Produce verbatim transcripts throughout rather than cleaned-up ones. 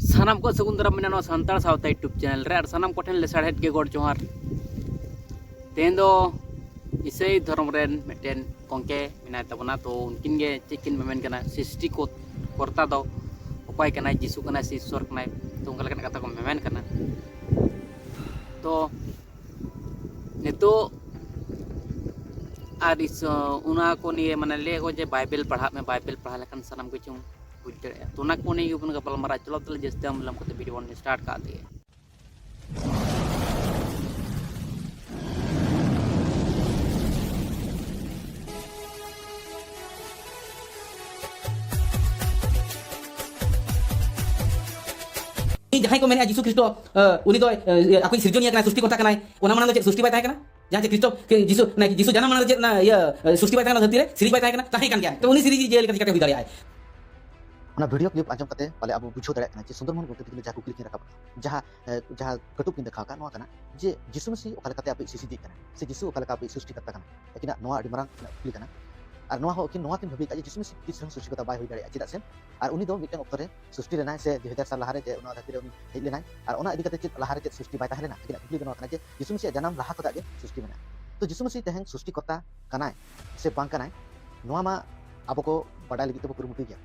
ᱥᱟᱱᱟᱢ ᱠᱚ ᱥᱟᱹᱜᱩᱱ ᱫᱟᱨᱟᱢ ᱢᱮᱱᱟᱜᱼᱟ ᱱᱚᱣᱟ ᱥᱟᱱᱛᱟᱲ ᱥᱟᱶᱛᱟ YouTube channel ᱨᱮ, ᱟᱨ ᱥᱟᱱᱟᱢ ᱠᱚᱴᱷᱮᱱ ᱞᱮᱥᱟᱲᱦᱮᱫ ᱜᱮ ᱜᱚᱰ ᱡᱚᱦᱟᱨ᱾ ᱛᱮᱦᱮᱧ ᱫᱚ ᱤᱥᱟᱹᱭ ᱫᱷᱚᱨᱚᱢ ᱨᱮᱱ ᱢᱤᱫᱴᱮᱱ ᱜᱚᱢᱠᱮ ᱢᱮᱱᱟᱭ ᱛᱟᱵᱚᱱᱟ, ᱛᱚ ᱩᱱᱠᱤᱱ ᱜᱮ ᱪᱮᱫ ᱠᱤᱱ ᱢᱮᱢᱮᱱ ᱠᱟᱱᱟ, ᱥᱨᱤᱥᱴᱤ ᱠᱚ-, ᱠᱚᱨᱛᱟ ᱫᱚ ᱚᱠᱚᱭ ᱠᱟᱱᱟᱭ, ᱡᱤᱥᱩ ᱠᱟᱱᱟᱭ ᱥᱮ ᱤᱥᱥᱚᱨ ᱠᱟᱱᱟᱭ, ᱛᱚ ᱚᱱᱠᱟ ᱞᱮᱠᱟᱱᱟᱜ ᱠᱟᱛᱷᱟ ᱠᱚ ᱢᱮᱢᱮᱱ ᱠᱟᱱᱟ᱾ ᱛᱚ ᱱᱤᱛᱚᱜ ᱟᱨ ᱤᱥ-, ᱚᱱᱟ ᱠᱚ ᱱᱤᱭᱮ ᱢᱟᱱᱮ ᱞᱟᱹᱭ ᱟᱠᱚ ᱡᱮ ᱵᱟᱭᱵᱮᱞ ᱯᱟᱲᱦᱟᱜ ᱢᱮ, ᱵᱟᱭᱵᱮᱞ ᱯᱟᱲᱦᱟᱣ ᱞᱮᱠᱷᱟᱱ ᱥᱟᱱᱟᱢ ᱠᱤᱪᱷᱩᱢ ᱵᱩᱡᱽ ᱫᱟᱲᱮᱭᱟᱜᱼᱟ᱾ ᱛᱚ ᱚᱱᱟ ᱠᱚ ᱱᱤᱭᱮ ᱜᱮᱵᱚᱱ ᱜᱟᱯᱟᱞᱢᱟᱨᱟᱜᱼᱟ᱾ ᱪᱚᱞᱚ ᱛᱟᱦᱞᱮ ᱡᱟᱹᱥᱛᱤ ᱵᱟᱝ ᱵᱤᱞᱚᱢ ᱠᱟᱛᱮ ᱵᱷᱤᱰᱤᱭᱳ ᱵᱚᱱ ᱥᱴᱟᱨᱴ ᱠᱟᱜ ᱞᱮᱜᱮ᱾ ᱡᱟᱦᱟᱸᱭ ᱠᱚ ᱢᱮᱱᱮᱫᱼᱟ ᱡᱤᱥᱩ ᱠᱷᱨᱤᱥᱴᱚ, ᱮ, ᱩᱱᱤ ᱫᱚ, ᱮ, ᱟᱠᱚᱭᱤᱡ ᱥᱤᱨᱡᱚᱱᱤᱭᱟᱹ ᱠᱟᱱᱟᱭ, ᱥᱨᱤᱥᱴᱤ ᱠᱚᱨᱛᱟ ᱠᱟᱱᱟᱭ, ᱚᱱᱟ ᱢᱟᱲᱟᱝ ᱫᱚ ᱪᱮᱫ ᱥᱨᱤᱥᱴᱤ ᱵᱟᱭ ᱛᱟᱦᱮᱸ ᱠᱟᱱᱟ? ᱡᱟᱦᱟᱸ ᱪᱮ ᱠᱷᱨᱤᱥᱴᱚ, ᱠᱷᱨᱤ-, ᱡᱤᱥᱩ, ᱱᱟ-, ᱡᱤᱥᱩ ᱡᱟᱱᱟᱢ ᱢᱟᱲᱟᱝ ᱨᱮ ᱪᱮᱫ ᱚᱱᱟ ᱤᱭᱟᱹ, ᱥᱨᱤᱥᱴᱤ ᱵᱟᱭ ᱛᱟᱦᱮᱸ ᱠᱟᱱᱟ ᱫᱷᱟᱹᱨᱛᱤ ᱨᱮ? ᱥᱤᱨᱤᱡ ᱵᱟᱭ ᱛᱟᱦᱮᱸ ᱠᱟᱱᱟ? ᱛᱟᱦᱮᱸ ᱠᱟᱱ ᱜᱮᱭᱟ᱾ ᱛᱚ ᱩᱱᱤ ᱥᱤᱨᱤᱡ ᱤᱭᱟᱹ ᱞᱮᱠᱟ ᱪᱤᱠᱟᱹᱛᱮ ᱦᱩᱭ ᱫᱟᱲᱮᱭᱟᱜᱼᱟᱭ? ᱚᱱᱟ ᱵᱷᱤᱰᱤᱭᱳ ᱠᱞᱤᱯ ᱟᱸᱡᱚᱢ ᱠᱟᱛᱮ ᱯᱟᱞᱮ ᱟᱵᱚ ᱵᱩᱡᱷᱟᱹᱣ ᱫᱟᱲᱮᱭᱟᱜ ᱠᱟᱱᱟ ᱡᱮ ᱥᱩᱱᱫᱚᱨ ᱢᱳᱦᱚᱱ ᱜᱚᱢᱠᱮ ᱛᱤᱠᱤᱱ ᱡᱟᱦᱟᱸ ᱠᱩᱠᱞᱤ ᱠᱤᱱ ᱨᱟᱠᱟᱵ ᱠᱟᱜᱼᱟ, ᱡᱟᱦᱟᱸ, ᱮ, ᱡᱟᱦᱟᱸ ᱠᱟᱹᱴᱩᱵ ᱠᱤᱱ ᱫᱮᱠᱷᱟᱣ ᱠᱟᱜ, ᱱᱚᱣᱟ ᱠᱟᱱᱟ ᱡᱮ ᱡᱤᱥᱩ ᱢᱟᱹᱥᱤ ᱚᱠᱟ ᱞᱮᱠᱟᱛᱮ ᱟᱵᱚᱭᱤᱡ ᱥᱤᱨᱡᱤᱡ ᱠᱟᱱᱟ ᱥᱮ ᱡᱤᱥᱩ ᱚᱠᱟ ᱞᱮᱠᱟ ᱟᱵᱚᱭᱤᱡ ᱥᱨᱤᱥᱴᱤ ᱠᱟᱨᱛᱟ ᱠᱟᱱᱟ᱾ ᱟᱹᱠᱤᱱᱟᱜ ᱱᱚᱣᱟ ᱟᱹᱰᱤ ᱢᱟᱨᱟᱝ ᱠᱩᱠᱞᱤ ᱠᱟᱱᱟ᱾ ᱟᱨ ᱱᱚᱣᱟ ᱦᱚᱸ ᱟᱹᱠᱤᱱ ᱱᱚᱣᱟ ᱠᱤᱱ ᱵᱷᱟᱹᱵᱤ ᱠᱟᱜᱼᱟ ᱡᱮ ᱡᱤᱥᱩ ᱢᱟᱹᱥᱤ ᱛᱤᱥ ᱨᱮᱦᱚᱸ ᱥᱨᱤᱥᱴᱤ ᱠᱟᱨᱛᱟ ᱵᱟᱭ ᱦᱩᱭ ᱫᱟᱲᱮᱭᱟᱜᱼᱟ᱾ ᱪᱮᱫᱟᱜ ᱥᱮ ᱟᱨ ᱩᱱᱤ ᱫᱚ ᱢᱤᱫᱴᱟᱝ ᱚᱠᱛᱚ ᱨᱮ ᱥᱨᱤᱥᱴᱤ ᱞᱮᱱᱟᱭ ᱥᱮ ᱫᱩ ᱦᱟᱡᱟᱨ ᱥᱟᱞ ᱞᱟᱦᱟᱨᱮ ᱡᱮ ᱚᱱᱟ ᱫᱷᱟᱹᱨᱛᱤ ᱨᱮ ᱩᱱᱤ ᱦᱮᱡ ᱞᱮᱱᱟᱭ, ᱟᱨ ᱚᱱᱟ ᱤᱫᱤ ᱠᱟᱛᱮ ᱪᱮᱫ ᱞᱟᱦᱟᱨᱮ ᱪᱮᱫ ᱥᱨᱤᱥᱴᱤ ᱵᱟᱭ ᱛᱟᱦᱮᱸ ᱞᱮᱱᱟ? ᱟᱹᱠᱤᱱᱟᱜ ᱠᱩᱠᱞᱤ ᱫᱚ ᱱᱚᱣᱟ ᱠᱟᱱᱟ ᱡᱮ ᱡᱤᱥᱩ ᱢᱟᱹᱥᱤᱭᱟᱜ ᱡᱟᱱᱟᱢ ᱞᱟᱦᱟ ᱠᱷᱚᱱᱟᱜ ᱜᱮ ᱥᱨᱤᱥᱴᱤ ᱢᱮᱱᱟᱜᱼᱟ᱾ ᱛᱚ ᱡᱤᱥᱩ ᱢᱟᱹᱥᱤ ᱛᱮᱦᱮᱧ ᱥᱨᱤᱥᱴᱤ ᱠᱚᱨᱛᱟ ᱠᱟᱱᱟᱭ ᱥᱮ ᱵᱟᱝ ᱠᱟᱱᱟᱭ, ᱱᱚᱣᱟ ᱢᱟ ᱟᱵᱚ ᱠᱚ ᱵᱟᱰᱟᱭ ᱞᱟᱹᱜᱤᱫ ᱛᱮᱵᱚ ᱠᱩᱨᱩᱢᱩᱴᱩᱭ ᱜᱮᱭᱟ᱾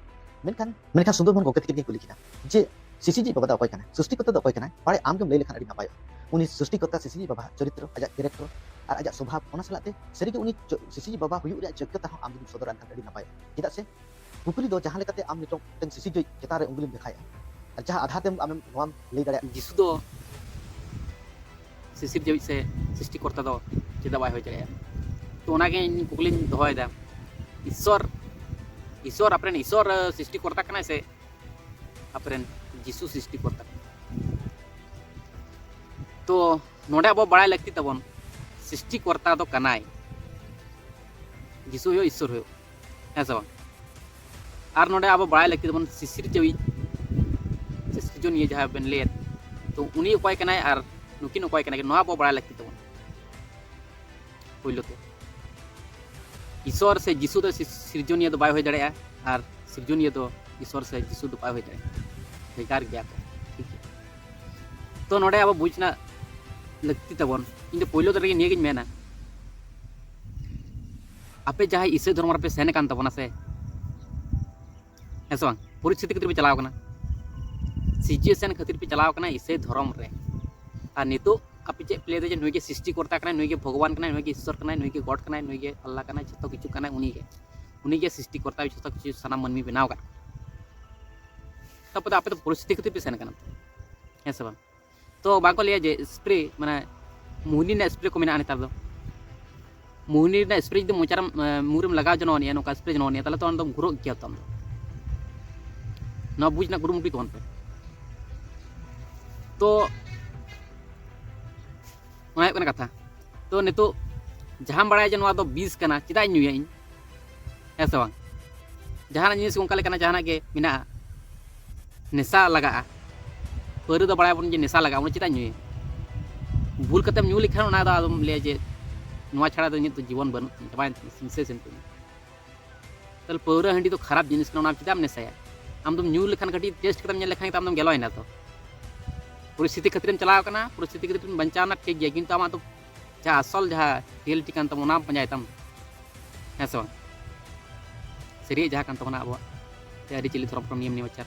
ᱢᱮᱱᱠᱷᱟᱱ, ᱢᱮᱱᱠᱷᱟᱱ ᱥᱩᱱᱫᱚᱨ ᱢᱳᱦᱚᱱ ᱜᱚᱢᱠᱮ ᱛᱟᱹᱠᱤᱱ ᱜᱮ ᱠᱩᱞᱤ ᱠᱤᱱᱟ ᱡᱮ ᱥᱤᱥᱤᱨᱡᱤᱡ ᱵᱟᱵᱟ ᱫᱚ ᱚᱠᱚᱭ ᱠᱟᱱᱟᱭ? ᱥᱨᱤᱥᱴᱤ ᱠᱚᱨᱛᱟ ᱫᱚ ᱚᱠᱚᱭ ᱠᱟᱱᱟᱭ? ᱵᱟᱲᱮ ᱟᱢ ᱜᱮᱢ ᱞᱟᱹᱭ ᱞᱮᱠᱷᱟᱱ ᱟᱹᱰᱤ ᱱᱟᱯᱟᱭᱚᱜᱼᱟ᱾ ᱩᱱᱤ ᱥᱨᱤᱥᱴᱤ ᱠᱚᱨᱛᱟ ᱥᱤᱥᱤᱨᱡᱤᱡ ᱵᱟᱵᱟ ᱪᱚᱨᱤᱛᱨᱚ, ᱟᱡᱟᱜ ᱠᱮᱨᱮᱠᱴᱚᱨ ᱟᱨ ᱟᱡᱟᱜ ᱥᱚᱵᱷᱟᱵ, ᱚᱱᱟ ᱥᱟᱞᱟᱜ ᱛᱮ ᱥᱟᱹᱨᱤᱜᱮ ᱩᱱᱤ ᱪᱚ-, ᱥᱤᱥᱤᱨᱡᱤᱡ ᱵᱟᱵᱟ ᱦᱩᱭᱩᱜ ᱨᱮᱭᱟᱜ ᱡᱳᱜᱽᱜᱚᱛᱟ ᱦᱚᱸ ᱟᱢ ᱡᱩᱫᱤᱢ ᱥᱚᱫᱚᱨ ᱟᱱ ᱠᱷᱟᱱ ᱟᱹᱰᱤ ᱱᱟᱯᱟᱭᱚᱜᱼᱟ᱾ ᱪᱮᱫᱟᱜ ᱥᱮ ᱠᱩᱠᱞᱤ ᱫᱚ ᱡᱟᱦᱟᱸ ᱞᱮᱠᱟᱛᱮ ᱟᱢ ᱱᱤᱛᱚᱜ ᱢᱤᱫᱴᱟᱝ ᱥᱤᱥᱤᱨᱡᱟᱹᱣᱤᱡ ᱪᱮᱛᱟᱱ ᱨᱮ ᱩᱸᱜᱩᱞᱤᱢ ᱫᱮᱠᱷᱟᱭᱟ, ᱟᱨ ᱡᱟᱦᱟᱸ ᱟᱫᱷᱟᱨ ᱛᱮᱢ ᱟᱢᱮᱢ ᱱᱚᱣᱟᱢ ᱞᱟᱹᱭ ᱫᱟᱲᱮᱭᱟᱜᱼᱟ᱾ ᱡᱤᱥᱩ ᱫᱚ ᱥᱤᱥᱤᱨᱡᱟᱹᱣᱤᱡ ᱥᱮ ᱥᱨᱤᱥᱴᱤᱠᱚᱨᱛᱟ ᱫᱚ ᱪᱮᱫᱟᱜ ᱵᱟᱭ ᱦᱩᱭ ᱫᱟᱲᱮᱭᱟᱜᱼᱟ? ᱛᱚ ᱚᱱᱟᱜᱮ ᱤᱧ ᱠᱩᱠᱞᱤᱧ ᱫᱚᱦᱚᱭᱮᱫᱟ, ᱤᱥᱥᱚᱨ, ᱤᱥᱥᱚᱨ ᱟᱯᱮᱨᱮᱱ ᱤᱥᱥᱚᱨ, ᱮ, ᱥᱨᱤᱥᱴᱤᱠᱚᱨᱛᱟ ᱠᱟᱱᱟᱭ ᱥᱮ ᱟᱯᱮᱨᱮᱱ ᱡᱤᱥᱩ ᱥᱨᱤᱥᱴᱤᱠᱚᱨᱛᱟ ᱠᱟᱱᱟᱭ? ᱛᱚ ᱱᱚᱰᱮ ᱟᱵᱚ ᱵᱟᱲᱟᱭ ᱞᱟᱹᱠᱛᱤ ᱛᱟᱵᱚᱱ, ᱥᱨᱤᱥᱴᱤᱠᱚᱨᱛᱟ ᱫᱚ ᱠᱟᱱᱟᱭ, ᱡᱤᱥᱩ ᱦᱩᱭᱩᱜ, ᱤᱥᱥᱚᱨ ᱦᱩᱭᱩᱜ, ᱦᱮᱸ ᱥᱮ ᱵᱟᱝ? ᱟᱨ ᱱᱚᱰᱮ ᱟᱵᱚ ᱵᱟᱲᱟᱭ ᱞᱟᱹᱠᱛᱤ ᱛᱟᱵᱚᱱ ᱥᱤᱥᱤᱨᱡᱟᱹᱣᱤᱡ ᱥᱮ ᱥᱤᱨᱡᱚᱱᱤᱭᱟᱹ ᱡᱟᱦᱟᱸ ᱵᱮᱱ ᱞᱟᱹᱭᱮᱫ, ᱛᱚ ᱩᱱᱤ ᱚᱠᱚᱭ ᱠᱟᱱᱟᱭ ᱟᱨ ᱱᱩᱠᱤᱱ ᱚᱠᱚᱭ ᱠᱟᱱᱟ ᱠᱤᱱ, ᱱᱚᱣᱟ ᱟᱵᱚ ᱵᱟᱲᱟᱭ ᱞᱟᱹᱠᱛᱤ ᱛᱟᱵᱚᱱ᱾ ᱯᱳᱭᱞᱳ ᱛᱮ ᱤᱥᱥᱚᱨ ᱥᱮ ᱡᱤᱥᱩ ᱫᱚ ᱥᱤ-, ᱥᱤᱨᱡᱚᱱᱤᱭᱟᱹ ᱫᱚ ᱵᱟᱭ ᱦᱩᱭ ᱫᱟᱲᱮᱭᱟᱜᱼᱟ, ᱟᱨ ᱥᱤᱨᱡᱚᱱᱤᱭᱟᱹ ᱫᱚ ᱤᱥᱥᱚᱨ ᱥᱮ ᱡᱤᱥᱩ ᱫᱚ ᱵᱟᱭ ᱦᱩᱭ ᱫᱟᱲᱮᱭᱟᱜᱼᱟ᱾ ᱵᱷᱮᱜᱟᱨ ᱜᱮᱭᱟ ᱠᱚ᱾ ᱴᱷᱤᱠ ᱜᱮᱭᱟ, ᱛᱚ ᱱᱚᱰᱮ ᱟᱵᱚ ᱵᱩᱡᱽ ᱨᱮᱱᱟᱜ ᱞᱟᱹᱠᱛᱤ ᱛᱟᱵᱚᱱ᱾ ᱤᱧ ᱫᱚ ᱯᱳᱭᱞᱳ ᱨᱮᱜᱮ ᱱᱤᱭᱟᱹᱜᱤᱧ ᱢᱮᱱᱟ, ᱟᱯᱮ ᱡᱟᱦᱟᱸᱭ ᱤᱥᱟᱹᱭ ᱫᱷᱚᱨᱚᱢ ᱨᱮᱯᱮ ᱥᱮᱱ ᱟᱠᱟᱱ ᱛᱟᱵᱚᱱᱟ ᱥᱮ, ᱦᱮᱸ ᱥᱮ ᱵᱟᱝ? ᱯᱚᱨᱤᱥᱛᱷᱤᱛᱤ ᱠᱷᱟᱹᱛᱤᱨ ᱯᱮ ᱪᱟᱞᱟᱣ ᱠᱟᱱᱟ, ᱥᱤᱪᱩᱭᱮᱥᱚᱱ ᱠᱷᱟᱹᱛᱤᱨ ᱯᱮ ᱪᱟᱞᱟᱣ ᱠᱟᱱᱟ ᱤᱥᱟᱹᱭ ᱫᱷᱚᱨᱚᱢ ᱨᱮ᱾ ᱟᱨ ᱱᱤᱛᱚᱜ ᱟᱯᱮ ᱪᱮᱫ ᱯᱮ ᱞᱟᱹᱭᱫᱟ ᱡᱮ ᱱᱩᱭ ᱜᱮ ᱥᱨᱤᱥᱴᱤ ᱠᱚᱨᱛᱟ ᱠᱟᱱᱟᱭ, ᱱᱩᱭ ᱜᱮ ᱵᱷᱚᱜᱚᱵᱟᱱ ᱠᱟᱱᱟᱭ, ᱱᱩᱭ ᱜᱮ ᱤᱥᱥᱚᱨ ᱠᱟᱱᱟᱭ, ᱱᱩᱭ ᱜᱮ ᱜᱚᱰ ᱠᱟᱱᱟᱭ, ᱱᱩᱭ ᱜᱮ ᱟᱞᱞᱟ ᱠᱟᱱᱟᱭ, ᱡᱷᱚᱛᱚ ᱠᱤᱪᱷᱩ ᱠᱟᱱᱟᱭ ᱩᱱᱤ ᱜᱮ, ᱩᱱᱤ ᱜᱮ ᱥᱨᱤᱥᱴᱤ ᱠᱚᱨᱛᱟ, ᱡᱷᱚᱛᱚ ᱠᱤᱪᱷᱩ ᱥᱟᱱᱟᱢ ᱢᱟᱹᱱᱢᱤ ᱵᱮᱱᱟᱣ ᱠᱟᱫ ᱠᱚᱣᱟ᱾ ᱛᱟᱯᱚᱨᱮ ᱟᱯᱮ ᱫᱚ ᱯᱚᱨᱤᱥᱛᱷᱤᱛᱤ ᱠᱷᱟᱹᱛᱤᱨ ᱯᱮ ᱥᱮᱱ ᱠᱟᱱᱟ, ᱦᱮᱸ ᱥᱮ ᱵᱟᱝ? ᱛᱚ ᱵᱟᱠᱚ ᱞᱟᱹᱭᱟ ᱡᱮ ᱥᱯᱨᱮ, ᱢᱟᱱᱮ ᱢᱳᱦᱱᱤ ᱨᱮᱱᱟᱜ ᱥᱯᱨᱮ ᱠᱚ ᱢᱮᱱᱟᱜᱼᱟ ᱱᱮᱛᱟᱨ ᱫᱚ᱾ ᱢᱳᱦᱱᱤ ᱨᱮᱱᱟᱜ ᱥᱯᱨᱮ ᱡᱩᱫᱤ ᱢᱚᱪᱟᱨᱮᱢ, ᱮ, ᱢᱩᱨᱮᱢ ᱞᱟᱜᱟᱣ ᱡᱚᱱᱚᱜ ᱱᱤᱭᱟ, ᱱᱚᱝᱠᱟ ᱥᱯᱨᱮ ᱡᱚᱱᱚᱜ ᱱᱤᱭᱟ, ᱛᱟᱦᱚᱞᱮ ᱛᱚ ᱚᱱᱟ ᱫᱚᱢ ᱜᱷᱩᱨᱟᱹᱜ ᱜᱮᱭᱟ ᱛᱚ ᱟᱢ ᱫᱚ᱾ ᱱᱚᱣᱟ ᱵᱩᱡᱽ ᱨᱮᱱᱟᱜ ᱠᱩᱨᱩᱢᱩᱴᱩ ᱛᱟᱵᱚᱱ ᱯᱮ᱾ ᱛᱚ ᱚᱱᱟ ᱦᱩᱭᱩᱜ ᱠᱟᱱᱟ ᱠᱟᱛᱷᱟ᱾ ᱛᱚ ᱱᱤᱛᱚᱜ ᱡᱟᱦᱟᱸᱢ ᱵᱟᱲᱟᱭᱟ ᱡᱮ ᱱᱚᱣᱟ ᱫᱚ ᱵᱤᱥ ᱠᱟᱱᱟ, ᱪᱮᱫᱟᱜ ᱤᱧ ᱧᱩᱭᱟ ᱤᱧ? ᱦᱮᱸ ᱥᱮ ᱵᱟᱝ? ᱡᱟᱦᱟᱱᱟᱜ ᱡᱤᱱᱤᱥ ᱚᱱᱠᱟ ᱞᱮᱠᱟᱱᱟᱜ ᱡᱟᱦᱟᱱᱟᱜ ᱜᱮ ᱢᱮᱱᱟᱜᱼᱟ, ᱱᱮᱥᱟ ᱞᱟᱜᱟᱜᱼᱟ᱾ ᱯᱟᱹᱣᱨᱟᱹ ᱫᱚ ᱵᱟᱲᱟᱭᱟᱵᱚᱱ ᱡᱮ ᱱᱮᱥᱟ ᱞᱟᱜᱟᱜᱼᱟ, ᱚᱱᱟ ᱪᱮᱫᱟᱜ ᱤᱧ ᱧᱩᱭᱟ? ᱵᱷᱩᱞ ᱠᱟᱛᱮᱢ ᱧᱩ ᱞᱮᱠᱷᱟᱱ ᱚᱱᱟ ᱫᱚ ᱟᱫᱚᱢ ᱞᱟᱹᱭᱟ ᱡᱮ ᱱᱚᱣᱟ ᱪᱷᱟᱲᱟ ᱫᱚ ᱤᱧᱟᱹᱜ ᱫᱚ ᱡᱤᱵᱚᱱ ᱵᱟᱹᱱᱩᱜ ᱛᱤᱧᱟ, ᱪᱟᱵᱟᱭᱮᱱ ᱛᱤᱧᱟ, ᱥᱮᱥ ᱮᱱ ᱛᱤᱧᱟ᱾ ᱛᱟᱦᱞᱮ ᱯᱟᱹᱣᱨᱟᱹ ᱦᱟᱺᱰᱤ ᱫᱚ ᱠᱷᱟᱨᱟᱯ ᱡᱤᱱᱤᱥ ᱠᱟᱱᱟ, ᱚᱱᱟ ᱪᱮᱫᱟᱜ ᱮᱢ ᱱᱮᱥᱟᱭᱟ? ᱟᱢ ᱫᱚᱢ ᱧᱩ ᱞᱮᱠᱷᱟᱱ, ᱠᱟᱹᱴᱤᱡ ᱴᱮᱥᱴ ᱠᱟᱛᱮᱢ ᱧᱮᱞ ᱞᱮᱠᱷᱟᱱ ᱜᱮ ᱛᱚ ᱟᱢ ᱫᱚᱢ ᱜᱮᱞᱚᱭᱮᱱᱟ ᱛᱚ᱾ ᱯᱚᱨᱤᱥᱛᱷᱤᱛᱤ ᱠᱷᱟᱹᱛᱤᱨᱮᱢ ᱪᱟᱞᱟᱣ ᱠᱟᱱᱟ, ᱯᱚᱨᱤᱥᱛᱷᱤᱛᱤ ᱠᱷᱟᱹᱛᱤᱨᱮᱢ ᱵᱟᱧᱪᱟᱣ ᱮᱱᱟ, ᱴᱷᱤᱠ ᱜᱮᱭᱟ, ᱠᱤᱱᱛᱩ ᱟᱢᱟᱜ ᱫᱚ ᱡᱟᱦᱟᱸ ᱟᱥᱚᱞ ᱡᱟᱦᱟᱸ ᱨᱤᱭᱮᱞᱤᱴᱤ ᱠᱟᱱ ᱛᱟᱢᱟ, ᱚᱱᱟ ᱟᱢ ᱯᱟᱸᱡᱟᱭ ᱛᱟᱢ, ᱦᱮᱸ ᱥᱮ ᱵᱟᱝ? ᱥᱟᱹᱨᱤᱭᱟᱜ ᱡᱟᱦᱟᱸ ᱠᱟᱱ ᱛᱟᱵᱚᱱᱟ ᱟᱵᱚᱣᱟᱜ ᱡᱮ ᱟᱹᱨᱤᱪᱟᱹᱞᱤ, ᱫᱷᱚᱨᱚᱢ, ᱠᱚᱨᱚᱢ, ᱱᱤᱭᱚᱢ ᱱᱮᱢᱟᱪᱟᱨ,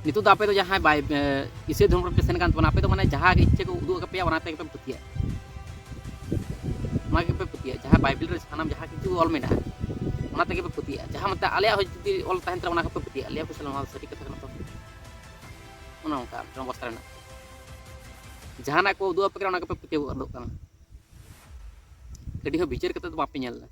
ᱱᱤᱛᱚᱜ ᱫᱚ ᱟᱯᱮ ᱫᱚ ᱡᱟᱦᱟᱸᱭ ᱵᱟᱭ-, ᱮ, ᱤᱥᱟᱹᱭ ᱫᱷᱚᱨᱚᱢ ᱨᱮᱯᱮ ᱥᱮᱱ ᱠᱟᱱ ᱛᱟᱵᱚᱱᱟ, ᱟᱯᱮ ᱫᱚ ᱢᱟᱱᱮ ᱡᱟᱦᱟᱸ ᱜᱮ ᱤᱪᱪᱷᱟᱹ ᱠᱚ ᱩᱫᱩᱜ ᱟᱯᱮᱭᱟ, ᱚᱱᱟ ᱛᱮᱜᱮ ᱯᱮ ᱯᱟᱹᱛᱭᱟᱹᱜᱼᱟ᱾ ᱚᱱᱟ ᱜᱮᱯᱮ ᱯᱟᱹᱛᱭᱟᱹᱜᱼᱟ, ᱡᱟᱦᱟᱸ ᱵᱟᱭᱵᱮᱞ ᱨᱮ ᱥᱟᱱᱟᱢ ᱡᱟᱦᱟᱸ ᱠᱤᱪᱷᱩ ᱚᱞ ᱢᱮᱱᱟᱜᱼᱟ, ᱚᱱᱟ ᱛᱮᱜᱮ ᱯᱮ ᱯᱟᱹᱛᱭᱟᱹᱜᱼᱟ᱾ ᱡᱟᱦᱟᱸ ᱢᱟᱛᱚ ᱟᱞᱮᱭᱟᱜ ᱦᱚᱸ ᱡᱩᱫᱤ ᱚᱞ ᱛᱟᱦᱮᱱ ᱛᱟᱞᱮ, ᱚᱱᱟ ᱠᱚᱯᱮ ᱯᱟᱹᱛᱭᱟᱹᱜᱼᱟ, ᱞᱟᱹᱭᱟ ᱯᱮ ᱥᱮ ᱱᱚᱣᱟ ᱫᱚ ᱥᱟᱹᱨᱤ ᱠᱟᱛᱷᱟ ᱠᱟᱱᱟ ᱛᱚ᱾ ᱚᱱᱮ ᱚᱱᱠᱟ ᱢᱤᱫᱴᱟᱝ ᱚᱵᱚᱥᱛᱟ ᱨᱮ ᱢᱮᱱᱟᱜ ᱯᱮᱭᱟ᱾ ᱡᱟᱦᱟᱱᱟᱜ ᱠᱚ ᱩᱫᱩᱜ ᱟᱯᱮ ᱠᱟᱱᱟ, ᱚᱱᱟ ᱠᱚᱯᱮ ᱯᱟᱹᱛᱭᱟᱹᱣ ᱜᱚᱫᱚᱜ ᱠᱟᱱᱟ᱾ ᱠᱟᱹᱴᱤᱡ ᱦᱚᱸ ᱵᱤᱪᱟᱹᱨ ᱠᱟᱛᱮ ᱫᱚ ᱵᱟᱯᱮ ᱧᱮᱞ ᱮᱫᱟ᱾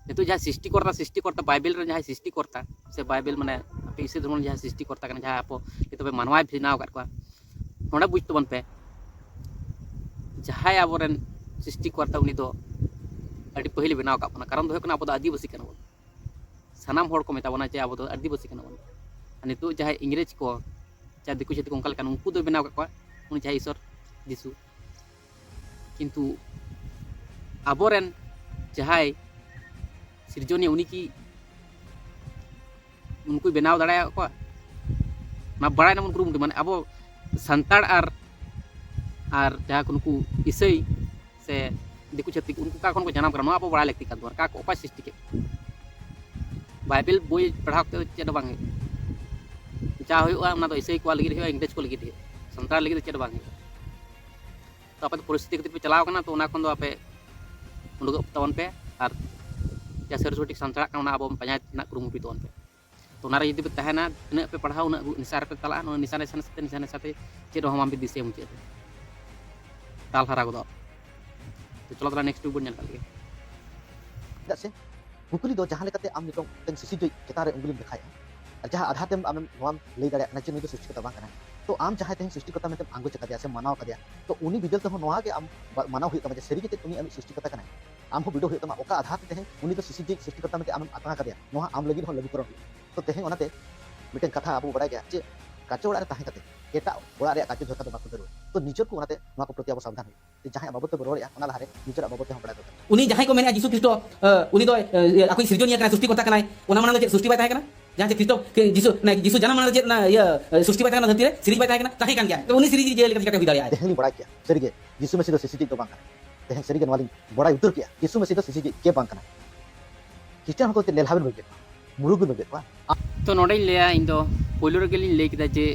ᱱᱤᱛᱚᱜ ᱡᱟᱦᱟᱸ ᱥᱨᱤᱥᱴᱤᱠᱚᱨᱛᱟ, ᱥᱨᱤᱥᱴᱤᱠᱚᱨᱛᱟ, ᱵᱟᱭᱵᱮᱞ ᱨᱮ ᱡᱟᱦᱟᱸᱭ ᱥᱨᱤᱥᱴᱤᱠᱚᱨᱛᱟ, ᱥᱮ ᱵᱟᱭᱵᱮᱞ ᱢᱟᱱᱮ ᱟᱯᱮ ᱤᱥᱟᱹᱭ ᱫᱷᱚᱨᱢᱚ ᱨᱮ ᱡᱟᱦᱟᱸᱭ ᱥᱨᱤᱥᱴᱤᱠᱚᱨᱛᱟ ᱠᱟᱱᱟ, ᱡᱟᱦᱟᱸ ᱟᱵᱚ ᱱᱤᱛᱚᱜ ᱯᱮ ᱢᱟᱱᱣᱟᱭ ᱵᱮᱱᱟᱣ ᱟᱠᱟᱫ ᱠᱚᱣᱟ, ᱱᱚᱰᱮ ᱵᱩᱡᱽ ᱛᱟᱵᱚᱱ ᱯᱮ, ᱡᱟᱦᱟᱸᱭ ᱟᱵᱚᱨᱮᱱ ᱥᱨᱤᱥᱴᱤᱠᱚᱨᱛᱟ, ᱩᱱᱤ ᱫᱚ ᱟᱹᱰᱤ ᱯᱟᱹᱦᱤᱞ ᱵᱮᱱᱟᱣ ᱟᱠᱟᱫ ᱵᱚᱱᱟ᱾ ᱠᱟᱨᱚᱱ ᱫᱚ ᱦᱩᱭᱩᱜ ᱠᱟᱱᱟ, ᱟᱵᱚ ᱫᱚ ᱟᱹᱫᱤᱵᱟᱹᱥᱤ ᱠᱟᱱᱟ ᱵᱚᱱ᱾ ᱥᱟᱱᱟᱢ ᱦᱚᱲ ᱠᱚ ᱢᱮᱛᱟ ᱵᱚᱱᱟ ᱡᱮ ᱟᱵᱚ ᱫᱚ ᱟᱹᱫᱤᱵᱟᱹᱥᱤ ᱠᱟᱱᱟ ᱵᱚᱱ᱾ ᱟᱨ ᱱᱤᱛᱚᱜ ᱡᱟᱦᱟᱸᱭ ᱤᱝᱨᱮᱡᱽ ᱠᱚ, ᱡᱟᱦᱟᱸ ᱫᱤᱠᱩ ᱪᱷᱟᱹᱛᱤᱠ ᱠᱚ, ᱚᱱᱠᱟ ᱞᱮᱠᱟᱱ, ᱩᱱᱠᱩ ᱫᱚ ᱵᱮᱱᱟᱣ ᱟᱠᱟᱫ ᱠᱚᱣᱟ ᱩᱱᱤ ᱡᱟᱦᱟᱸᱭ ᱤᱥᱚᱨ ᱡᱤᱥᱩ᱾ ᱠᱤᱱᱛᱩ ᱟᱵᱚᱨᱮᱱ ᱡᱟᱦᱟᱸᱭ ᱥᱤᱨᱡᱚᱱᱤᱭᱟᱹ, ᱩᱱᱤ ᱠᱤ ᱩᱱᱠᱩᱭ ᱵᱮᱱᱟᱣ ᱫᱟᱲᱮᱭᱟᱜ ᱠᱚᱣᱟ? ᱚᱱᱟ ᱵᱟᱲᱟᱭ ᱨᱮᱱᱟᱜ ᱵᱚᱱ ᱠᱩᱨᱩᱢᱩᱴᱩ, ᱢᱟᱱᱮ ᱟᱵᱚ ᱥᱟᱱᱛᱟᱲ ᱟᱨ ᱟᱨ ᱡᱟᱦᱟᱸ ᱠᱚ ᱱᱩᱠᱩ ᱤᱥᱟᱹᱭ ᱥᱮ ᱫᱤᱠᱩ ᱪᱷᱟᱹᱛᱤᱠ, ᱩᱱᱠᱩ ᱚᱠᱟ ᱠᱷᱚᱱ ᱠᱚ ᱡᱟᱱᱟᱢ ᱠᱟᱱᱟ, ᱱᱚᱣᱟ ᱟᱵᱚ ᱵᱟᱲᱟᱭ ᱞᱟᱹᱠᱛᱤ ᱠᱟᱱ ᱛᱟᱵᱚᱱᱟ᱾ ᱚᱠᱟ ᱠᱚ, ᱚᱠᱚᱭ ᱥᱨᱤᱥᱴᱤ ᱠᱮᱫ ᱠᱚᱣᱟ? ᱵᱟᱭᱵᱮᱞ ᱵᱳᱭ ᱯᱟᱲᱦᱟᱣ ᱠᱟᱛᱮ ᱫᱚ ᱪᱮᱫ ᱦᱚᱸ ᱵᱟᱝ ᱦᱩᱭᱩᱜᱼᱟ᱾ ᱡᱟ ᱦᱩᱭᱩᱜᱼᱟ, ᱚᱱᱟ ᱫᱚ ᱤᱥᱟᱹᱭ ᱠᱚᱣᱟᱜ ᱞᱟᱹᱜᱤᱫ ᱦᱩᱭᱩᱜᱼᱟ, ᱤᱝᱨᱮᱡᱽ ᱠᱚ ᱞᱟᱹᱜᱤᱫ ᱦᱩᱭᱩᱜᱼᱟ, ᱥᱟᱱᱛᱟᱲ ᱞᱟᱹᱜᱤᱫ ᱫᱚ ᱪᱮᱫ ᱦᱚᱸ ᱵᱟᱝ ᱦᱩᱭᱩᱜᱼᱟ᱾ ᱛᱚ ᱟᱯᱮ ᱫᱚ ᱯᱚᱨᱤᱥᱛᱷᱤᱛᱤ ᱠᱷᱟᱹᱛᱤᱨ ᱯᱮ ᱪᱟᱞᱟᱣ ᱠᱟᱱᱟ, ᱛᱚ ᱚᱱᱟ ᱠᱷᱚᱱ ᱫᱚ ᱟᱯᱮ ᱩᱰᱩᱠᱚᱜ ᱛᱟᱵᱚᱱ ᱯᱮ ᱟᱨ ᱡᱟ ᱥᱟᱹᱨᱤ ᱥᱚᱴᱷᱤᱠ ᱥᱟᱱᱛᱟᱲᱟᱜ ᱠᱟᱱᱟ, ᱚᱱᱟ ᱟᱵᱚ ᱯᱟᱸᱡᱟ ᱨᱮᱱᱟᱜ ᱠᱩᱨᱩᱢᱩᱴᱩᱭ ᱛᱟᱵᱚᱱ ᱯᱮ᱾ ᱛᱚ ᱚᱱᱟᱨᱮ ᱡᱩᱫᱤ ᱯᱮ ᱛᱟᱦᱮᱱᱟ, ᱛᱤᱱᱟᱹᱜ ᱯᱮ ᱯᱟᱲᱦᱟᱣ, ᱩᱱᱟᱹᱜ ᱱᱤᱥᱟ ᱨᱮᱯᱮ ᱪᱟᱞᱟᱜᱼᱟ᱾ ᱱᱚᱣᱟ ᱱᱤᱥᱟ, ᱱᱤᱥᱟ, ᱱᱤᱥᱟ, ᱱᱤᱥᱟ, ᱱᱤᱥᱟ ᱛᱮ ᱪᱮᱫ ᱦᱚᱸ ᱵᱟᱝ ᱯᱮ ᱫᱤᱥᱟᱹᱭᱟ ᱢᱩᱪᱟᱹᱫ ᱨᱮ᱾ ᱛᱟᱞ ᱦᱟᱨᱟ ᱜᱚᱫᱚᱜ ᱟᱯᱮ᱾ ᱛᱚ ᱪᱚᱞᱚ ᱛᱟᱦᱚᱞᱮ next ᱵᱚᱱ ᱧᱮᱞ ᱠᱟᱜ ᱞᱮᱜᱮ᱾ ᱪᱮᱫᱟᱜ ᱥᱮ ᱯᱩᱠᱷᱨᱤ ᱫᱚ ᱡᱟᱦᱟᱸ ᱞᱮᱠᱟᱛᱮ ᱟᱢ ᱱᱤᱛᱚᱜ ᱢᱤᱫᱴᱟᱝ ᱥᱤᱥᱤᱨᱡᱟᱹᱣᱤᱡ ᱪᱮᱛᱟᱱ ᱨᱮ ᱩᱸᱜᱩᱞᱤᱢ ᱞᱮᱠᱷᱟᱭᱟ, ᱟᱨ ᱡᱟᱦᱟᱸ ᱟᱫᱷᱟᱨ ᱛᱮᱢ ᱟᱢᱮᱢ ᱱᱚᱣᱟᱢ ᱞᱟᱹᱭ ᱫᱟᱲᱮᱭᱟᱜ ᱠᱟᱱᱟ ᱡᱮ ᱱᱩᱭ ᱫᱚ ᱥᱨᱤᱥᱴᱤᱠᱚᱨᱛᱟ ᱵᱟᱝ ᱠᱟᱱᱟᱭ, ᱛᱚ ᱟᱢ ᱡᱟᱦᱟᱸᱭ ᱛᱮᱦᱮᱧ ᱥᱨᱤᱥᱴᱤᱠᱚᱨᱛᱟ ᱢᱮᱱᱛᱮᱢ ᱟᱸᱜᱚᱪ ᱟᱠᱟᱫᱮᱭᱟ ᱥᱮ ᱢᱟᱱᱟᱣ ᱟᱠᱟᱫᱮᱭᱟ, ᱛᱚ ᱩᱱᱤ ᱵᱤᱫᱟᱹᱞ ᱛᱮᱦᱚᱸ ᱱᱚᱣᱟ ᱜᱮ ᱟᱢ ᱵᱟ-, ᱢᱟᱱᱟᱣ ᱦᱩᱭᱩᱜ ᱛᱟᱢᱟ ᱡᱮ ᱥᱟᱹᱨᱤ ᱜᱮ ᱪᱮᱫ ᱩᱱᱤ ᱟᱢᱤᱡ ᱥᱨᱤᱥᱴᱤᱠᱚᱨᱛᱟ ᱠᱟᱱᱟᱭ᱾ ᱟᱢ ᱦᱚᱸ ᱵᱤᱰᱟᱹᱣ ᱦᱩᱭᱩᱜ ᱛᱟᱢᱟ, ᱚᱠᱟ ᱟᱫᱷᱟᱨ ᱛᱮ ᱛᱮᱦᱮᱧ ᱩᱱᱤ ᱫᱚ ᱥᱤᱥᱤᱨᱡᱟᱹᱣᱤᱡ ᱥᱨᱤᱥᱴᱤᱠᱚᱨᱛᱟ ᱢᱮᱱᱛᱮ ᱟᱢᱮᱢ ᱟᱛᱟᱝ ᱟᱠᱟᱫᱮᱭᱟ, ᱱᱚᱣᱟ ᱟᱢ ᱞᱟᱹᱜᱤᱫ ᱦᱚᱸ ᱞᱟᱹᱜᱩ ᱯᱩᱨᱚᱱ ᱦᱩᱭᱩᱜᱼᱟ᱾ ᱛᱚ ᱛᱮᱦᱮᱧ ᱚᱱᱟᱛᱮ ᱢᱤᱫᱴᱮᱱ ᱠᱟᱛᱷᱟ ᱟᱵᱚ ᱵᱟᱲᱟᱭ ᱜᱮᱭᱟ ᱡᱮ ᱠᱟᱪᱚ ᱚᱲᱟᱜ ᱨᱮ ᱛᱟᱦᱮᱸ ᱠᱟᱛᱮ ᱮᱴᱟᱜ ᱚᱲᱟᱜ ᱨᱮᱭᱟᱜ ᱠᱟᱪᱚ ᱡᱷᱚᱨᱠᱟ ᱫᱚ ᱵᱟᱠᱚ ᱫᱟᱹᱲᱟ᱾ ᱛᱚ ᱱᱤᱡᱮᱨ ᱠᱚ ᱚᱱᱟᱛᱮ ᱱᱚᱣᱟ ᱠᱚ ᱯᱨᱚᱛᱤ ᱟᱵᱚ ᱥᱟᱵᱫᱷᱟᱱ ᱦᱩᱭᱩᱜᱼᱟ᱾ ᱡᱟᱦᱟᱸᱭᱟᱜ ᱵᱟᱵᱚᱫ ᱛᱮᱵᱚ ᱨᱚᱲᱮᱫᱼᱟ, ᱚᱱᱟ ᱞᱟᱦᱟᱨᱮ ᱱᱤᱡᱮᱨᱟᱜ ᱵᱟᱵᱚᱫ ᱛᱮᱦᱚᱸ ᱵᱟᱲᱟᱭ ᱫᱚᱨᱠᱟᱨ᱾ ᱩᱱᱤ ᱡᱟᱦᱟᱸᱭ ᱠᱚ ᱢᱮᱱᱮᱫᱼᱟ, ᱡᱤᱥᱩ ᱠᱷᱨᱤᱥᱴᱚ, ᱮ, ᱩᱱᱤ ᱫᱚ, ᱮ, ᱟᱠᱚᱭᱤᱡ ᱥᱤᱨᱡᱚᱱᱤᱭᱟᱹ ᱠᱟᱱᱟᱭ, ᱥᱨᱤᱥᱴᱤ ᱠᱚᱨᱛᱟ ᱠᱟᱱᱟᱭ, ᱚᱱᱟ ᱢᱟᱲᱟᱝ ᱫᱚ ᱪᱮᱫ ᱥᱨᱤᱥᱴᱤ ᱵᱟᱭ ᱛᱟᱦᱮᱸ ᱠᱟᱱᱟ? ᱡᱟᱦᱟᱸ ᱪᱮᱫ ᱠᱷᱨᱤᱥᱴᱚ, ᱠᱤ ᱡᱤᱥᱩ, ᱚᱱᱟ ᱡᱤᱥᱩ ᱡᱟᱱᱟᱢ ᱢᱟᱲᱟᱝ ᱫᱚ ᱪᱮᱫ ᱚᱱᱟ, ᱤᱭᱟᱹ, ᱮ, ᱥᱨᱤᱥᱴᱤ ᱵᱟᱭ ᱛᱟᱦᱮᱸ ᱠᱟᱱᱟ, ᱫᱷᱟᱹᱨᱛᱤ ᱨᱮ ᱥᱤᱨᱤᱡ ᱵᱟᱭ ᱛᱟᱦᱮᱸ ᱠᱟᱱᱟ? ᱛᱟᱦᱮᱸ ᱠᱟᱱ ᱜᱮᱭᱟ᱾ ᱛᱚ ᱩᱱᱤ ᱥᱤᱨᱤᱡ ᱡᱤᱭᱟᱹᱞᱤ ᱞᱮᱠᱟ ᱪᱤᱠᱟᱹᱛᱮ ᱦᱩᱭ ᱫᱟᱲᱮᱭᱟᱜᱼᱟᱭ? ᱛᱮᱦᱮᱧ ᱞᱤᱧ ᱵᱟᱲᱟᱭ ᱠᱮᱭᱟ ᱥᱟᱹᱨᱤᱜᱮ ᱡᱤᱥᱩ ᱢᱮᱥᱤ ᱫᱚ ᱥᱤᱨᱤᱡ ᱫᱚ ᱵᱟᱝ ᱠᱟᱱᱟ᱾ ᱛᱮᱦᱮᱧ ᱥᱟᱹᱨᱤᱜᱮ ᱱᱚᱣᱟ ᱞᱤᱧ ᱵᱟᱲᱟᱭ ᱩᱛᱟᱹᱨ ᱠᱮᱜᱼᱟ, ᱡᱤᱥᱩ ᱢᱮᱥᱤ ᱫᱚ ᱥᱤᱥᱤᱨᱡᱟᱹᱣᱤᱡ ᱜᱮ ᱵᱟᱝ ᱠᱟᱱᱟ᱾ ᱠᱷᱨᱤᱥᱴᱟᱱ ᱦᱚᱲ ᱠᱚ ᱪᱮᱫ ᱞᱮᱞᱦᱟ ᱵᱮᱱ ᱵᱩᱡᱷᱟᱹᱣᱮᱫ ᱠᱚᱣᱟ, ᱢᱩᱨᱩᱠ ᱵᱮᱱ ᱵᱩᱡᱷᱟᱹᱣᱮᱫ ᱠᱚᱣᱟ? ᱛᱚ ᱱᱚᱰᱮᱧ ᱞᱟᱹᱭᱟ, ᱤᱧ ᱫᱚ ᱯᱳᱭᱞᱳ ᱨᱮᱜᱮ ᱞᱤᱧ ᱞᱟᱹᱭ ᱠᱮᱫᱟ ᱡᱮ